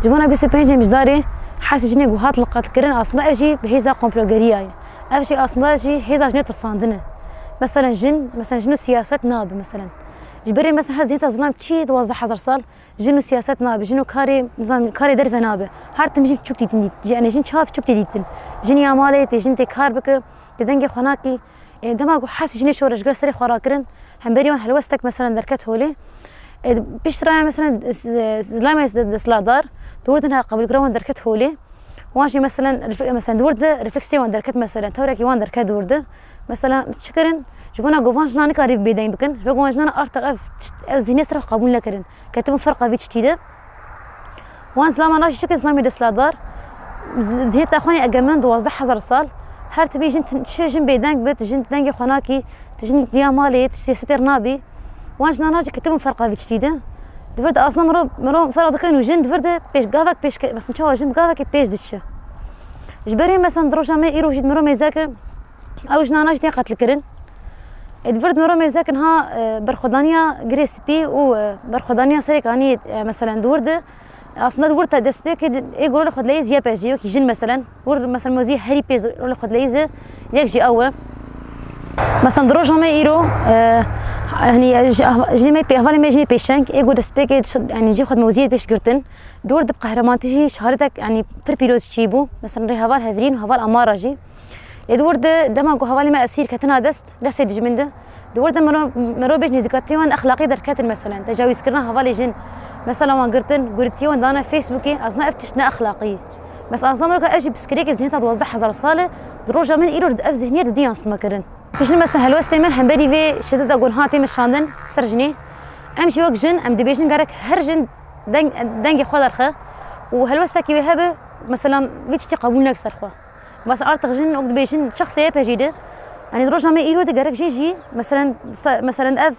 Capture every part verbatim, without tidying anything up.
Ji bona bîst û pêncê Mijdarê hesê jinê ku hat li qetilkirin, aslında ev jî bi hêza komplogerî ye. Ev jî aslında jî hêza jinê tirsandin e. Meselen jin, meselen jin û siyaset nabe meselen. Ji berê meselen her zîneta zilam çi duwazdeh hezar sal, jin û siyaset nabe, jin û karê, nizam, karê derve nabe. Her tim jin piçûk dîtin dît. Ji, yani jin çawa piçûk tê dîtin. Jin ya malê tê, jin tê kar bike, tê dengê xwe nakî. E, dema ku hesê jinê şoreşger serê xwe rakirin, hemberî wan helwestek meselen derket holê. E, piştre mesela z-, zilamê desthilatdar, di wir de niha qebûlkirina wan derket holê. Wan jî meselen, ref-, meselen di wir de refleksiyê wan derket meselen, tewrekî wan derket di wir de. Mesela çi kirin? Ji bona ku van jinan nikarî bêdeng bikin, ji bo ku wan jinan artık ev, ev zihniyet ser xwe qebûl nekirin. Ketibûn ferqa vî tiştî de. Wan zilaman jî çi kirin, zilamê desthilatdar, z-, zihniyeta xwe nê egemen duwazdeh hezar sal, her tibî jin tin-, çi jin bêdeng bit, jin dengê xwe nakî, tu jin diya malê, tu siyasetê re nabî. Wan jinan jî ketibûn ferqa vî tiştî de. Di vir de aslında miro, miro ferq dikin û jin di vir de pêş, gavek pêş ke-, mesela çawa jin gavekê pêş diçe. Ji berê mesela di roja me îro jî di miro mêzeke ew jinan jî tên qetilkirin. Ê, di vir di miro mêzeke niha, e, berxwedaniya girê spî û, e, berxwedaniya serê kaniyê, e, mesela di wir de, aslında di wir te destpêkê di, ê ku rolê xwe dileyîz YPJ, wekî jin mesela. Wir mesela mozî herî pêz rolê xwe dileyîze, yek jî ew e. Mesela di roja me îro, e, hani, ji, ji me pê, hevalê me jî pêşeng, ê ku destpêkê, hani, cî xwe moziyê pêş girtin. Di wir de bi qehremantî jî şehadetek, yani, pir pîroz çêbû. Mesela rê heval Hevrîn û heval Amara jî. Ê di wir de dema ku hevalê me esîr ketina dest, destê dijmin de, di wir de mero-, merov bêj nêzîkatiyê wan exlaqî derketin meselen. Tecawîzkirina hevalê jin. Mesela wan girtin, guritiye wan dane Facebookê, aslında ev tişt ne exlaqî. Mesela aslında mero ev jî piskirêkê zihniyeta duwazdeh hezar sal e, di roja min îro ev zihniyet didî yansıtma kirin. Jin mesela helwestê me hemberî vê şideta gonha tê meşandin ser jinê. Em jî wek jin, em dibêjin gerek her jin deng-, dengê xwe derxe û helwestekî wê hebe, mesela vê tiştî qebûl neke ser xwe. Bas artık jin wek dibêjin şexsê YPJ'ê de. Yanî di roja me îro de gerek jê jî, meselen, sa-, meselen ev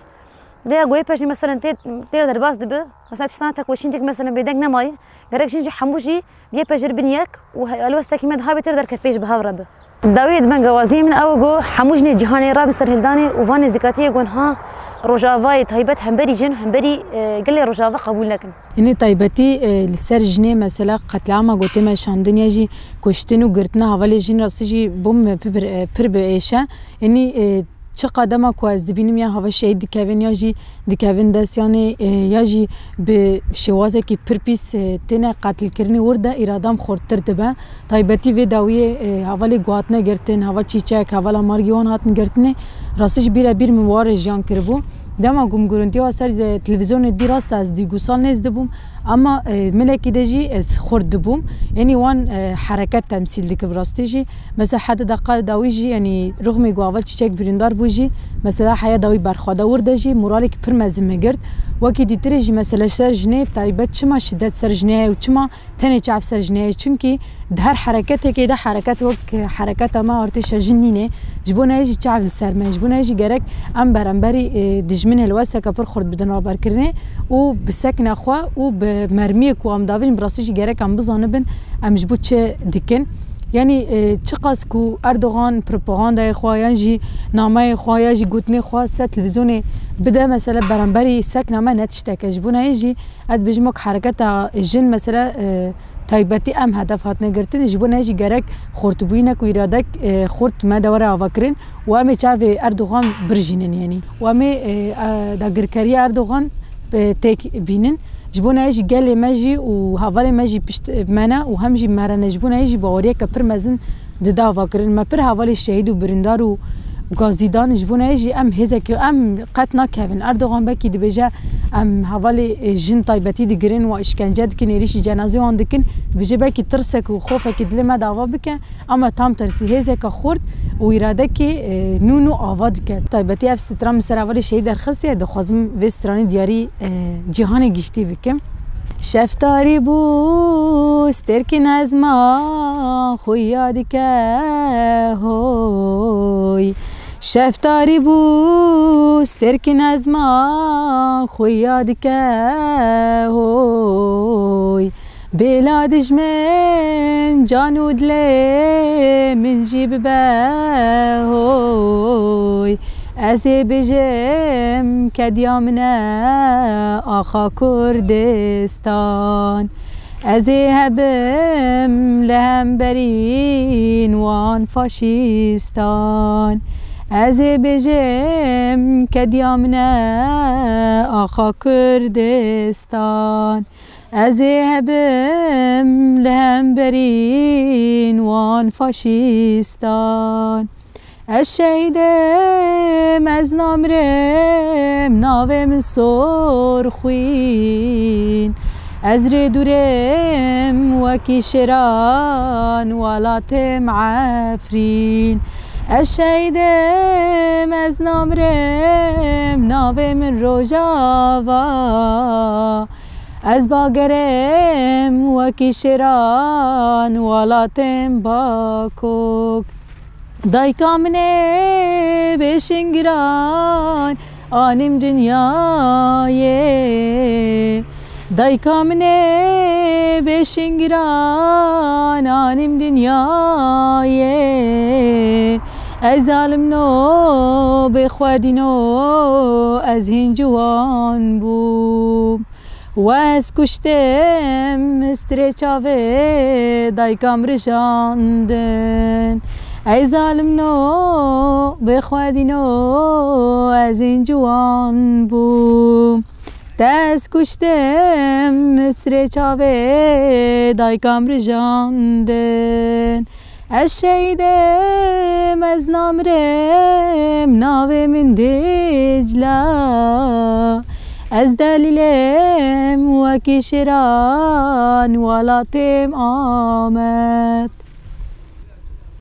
rêya ku YPJ meselen tê, tê re derbas dibe. Mesela tiştana tekoşîn cik meselen bêdeng nemayî. Gerek jin jî hemû jî YPJ re bin yek û he-, helwestekî me diha bê tê re derkev pêş bi hev re be. Dawiyê di bengawaziyê min ew e ku hemû jinê cîhanê rabin ser hildanê û van nêzîkatiyê ku niha Rojavayê taybet hemberî jin, hemberî, e, gelê Rojava qebûl nekin. Hinî taybetî, e, li ser jinê mesela qetlîama ku tê meşandin ya jî kuştin û girtina hevalê jin rastî jî bo min pir, e, pir bi êş e. Hinî, e, çiqa dema ku ez dibînim ya hava şehîd dikevin ya jî dikevin dest yanê, e, ya jî bi şêwazekî pir pîs, e, têne qetilkirinê wir de îradam xurttir dibe. Taybetî vê dawiyê, e, hevalê ku hatine girtin, heval Çîçek, heval Amargî wan hatin girtinê, rastî jî bîre bîr min warê jiyan kiribû. Dema ku min guruntiya ser, e, televîzyonê dî rast e, ez dî gusal nêz dibûm. Ama, e, milekî de jî ez xurt dibûm. Yanî wan, e, hereket temsîl dike bi rastî jî. Mesela heta deqa dawî jî, yanî ruxmê ku heval Çîçek birîndar bû jî, mesela heya dawî berxweda wir de jî moralekî pir mezin me girt. Wekî dîtirê jî mesela ser jinê taybet çima şidet ser jinê heye û çima tenê çav ser jinê heye? Çimkî di her hereketekê de hereket wek hereketa me artêşa jin nîne. Ji bo neyê jî çav li ser me. Ji bo neyê jî gerek em beramberî, e, dijminê li westeke pir xurt bidin raberkirinê û bi sekna xwe û bi mermiyê ku em davêjin bi rastî jî gerek em bizanibin em ji bo çi dikin. Yanî, e, çiqas ku Erdogan propagandayê xwe yan jî nameyê xwe ya jî gotinê xwe ser televîzyonê bide, mesela beramberî sekna me ne tiştek e. Ji bo neyê jî ez dibêjim wek hereketa jin, mesela, e, taybetî em hedef hatine girtin. Ji bo neyê jî gerek xurtbûyînek û îradek, e, xurt me de were avakirin û em ê çavê Erdogan birjînin, yanî. Û em ê, e, e, dagirkeriya Erdogan, e, têk bînin. Ji bo neyê jî gelê me jî û hevalê me jî pişt me ne û hem jî me re ne. Ji bo neyê jî baweriyeke pir mezin dide avakirin. Me pir hevalê şehîd û birîndar û gazîdan, ji bo neyê jî em hêzekî, em qet nakevin. Erdogan belkî dibêje, em hevalê, e, jin taybetî digirin, wan îşkence dikin, êrîşî cenazê wan dikin. Dibêje belkî tirsek û xofekî dilê me de ava bike. Ama tam tersî hêzeke xurt û îradekê, e, nû nû ava dike. Taybetî ev stran min ser hevalê şehîd derxistiye, dixwazim vê stranê diyarî, e, cîhanê giştî bikim. Şeftarî bû stêrkî nezma xuya dike hoy. Şeftarî bû stêrkî nezma xuya dike hoy. Bêla dijmin can û dilê min jî bibe hoy. Ez ê bijim kediya min e axa Kurdistan. Ez ê hebim li hemberîn wan faşîstan. Ez ê bêjim kediya min e axa Kurdistan. Ez ê hebim li hemberîn wan faşîstan. Ez şehîdê me, ez namirim, navê min Sor Xwîn. Ez rêdûrêm wekî şêran, welatêm Efrîn. Ez şehîdê me, ez namirim, navê min Rojava. Ez bagerêm wekî şêran, welatêm Bakok. Dayka min ê bêşingiran anîm dinyayê. Dayka min ê bêşingiran anîm dinyayê. Ez zalim no, bêxwedî no, ez hîn ciwan bûm. Wez kuştim, strê çavê daykam rijandin. Ey zalim no, bêxwedî no, ez hîn ciwan bûm. Te ez kuştim, strê çavê daykam rijandin. Ez şehîdê me, ez namirim, navê min Dicla. Ez delîlêm wekî şêran, welatêm Amed.